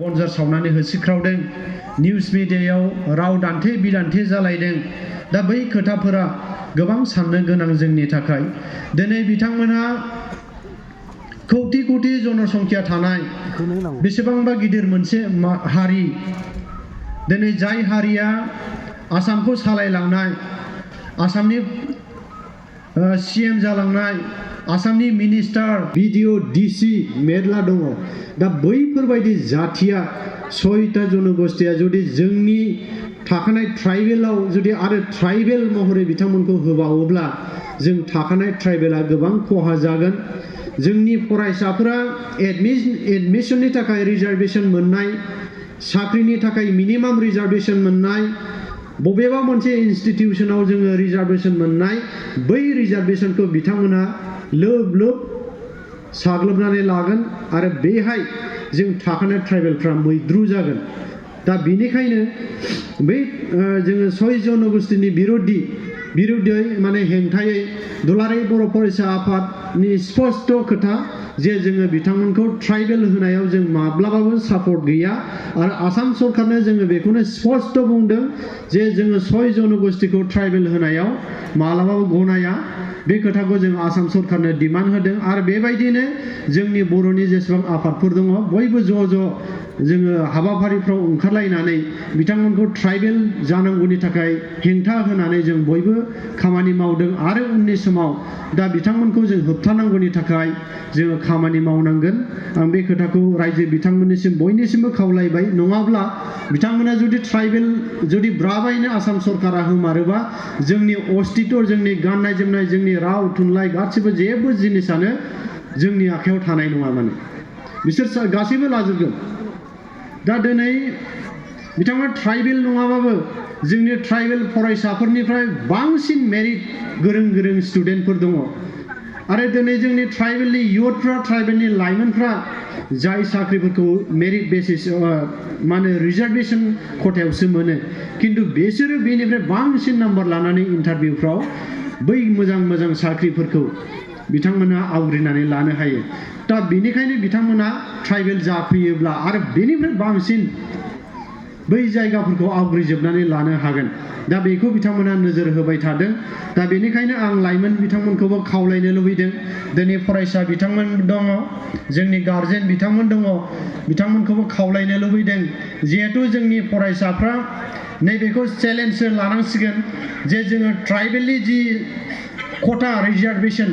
बनजार सावनानै होसिख्रावदों निउस मिडियायाव राव दान्थे बिदान्थे जालायदों दा बै खोथाफोरा गोबां साननो गोनां जोंनि थाखाय दिनै बिथांमोनहा कौटि कौटि जनसंख्या थानाय बेसेबांबा गिदिर मोनसे हारि दिनै जाय हारिया आसामखौ सालायलांनाय आसामनि सीएम जालांनाय आसामनि मिनिस्टार बिडिअ डिसि मेरला दङ दा बैफोरबायदि जाथिया 6टा जनगोष्ठीया जुदि जोंनि थाखानाय ट्राइबेलाव जुदि आरो ट्राइबेल महरै बिथांमोनखौ होबावोब्ला जों थाखानाय ट्राइबेला गोबां खहा जागोन जोंनि फरायसाफोरा एडमिशननि थाखाय रिजार्वेशन मोननाय साख्रिनि थाखाय मिनिमाम रिजार्वेशन मोननाय बबेबा मोनसे इनस्टिट्यूशनाव जोङो रिजार्वेशन मोननाय बै रिजार्वेशनखौ बिथांमोना लोब लोब साग्लोबनानै लागोन आरो बेहाय जों थाखानाय ट्राइबेलफ्रा मैद्रु जागोन दा बेनिखायनो बै जोङो 6 जनगोष्ठीनि बिरुद्धै माने हेंथायै दुलाराय बर' फरायसा आफादनि स्पष्ट खोथा जे जोङो बिथांमोनखौ ट्राइबेल होनायाव जों माब्लाबाबो सापर्ट गैया आरो आसाम सरकारनो जोङो बेखौनो स्पष्ट बुंदों जे जोङो 6 जनगोष्ठीखौ ट्राइबेल होनायाव माब्लाबाबो गनाया बे खोथाखौ जों आसाम सरकारनो डिमान्ड होदों आरो बेबायदिनो जोंनि बर'नि जेसेबां आफादफोर दङ बयबो ज' जोङो हाबाफारिफ्राव ओंखारलायनानै बिथांमोनखौ ट्राइबेल जानांगौनि थाखाय हेंथा होनानै जों बयबो खामानि मावदों आरो उननि समाव दा बिथांमोनखौ जों होबथानांगौनि थाखाय जोङो खामानि मावनांगोन आं बे खोथाखौ रायजो बिथांमोननिसिम बयनिसिमबो खावलायबाय नङाब्ला बिथांमोना जुदि ट्राइबेल जुदि ब्राबायनो आसाम सरकारा होमारोबा जोंनि अस्तित्व जोंनि गाननाय जोमनाय जोंनि राव थुनलाइ गासिबो जेबो जिनिसानो जोंनि आखायाव थानाय नङा माने बिसोर गासैबो लाजोबगोन दा दिनै बिथांमोना ट्राइबेल नङाबाबो जोंनि ट्राइबेल फरायसाफोरनिफ्राय बांसिन मेरिट गोरों स्टुडेन्टफोर दङ आरो दिनै जोंनि ट्राइबेलनि इयुथफ्रा ट्राइबेलनि लाइमोनफ्रा जाय साख्रिफोरखौ मेरिट बेसिस माने रिजार्वेशन खथायावसो मोनो किन्तु बिसोरो बेनिफ्राय बांसिन नाम्बार लानानै इन्टारभिउफ्राव बै मोजां साख्रिफोरखौ बिथांमोना आवग्रिनानै लानो हायो दा बेनिखायनो बिथांमोना ट्राइबेल जाफैयोब्ला आरो बेनिफ्राय बांसिन बै जायगाफोरखौ आवग्रिजोबनानै लानो हागोन दा बेखौ बिथांमोना नोजोर होबाय थादों दा बेनिखायनो आं लाइमोन बिथांमोनखौबो खावलायनो लुबैदों दिनै फरायसा बिथांमोन दङ जोंनि गार्जेन बिथांमोन दङ बिथांमोनखौबो खावलायनो लुबैदों जिहेतु जोंनि फरायसाफ्रा नैबेखौ चेलेन्ज लानांसिगोन जे जोङो ट्राइबेलनि जि खथा रिजार्वेशन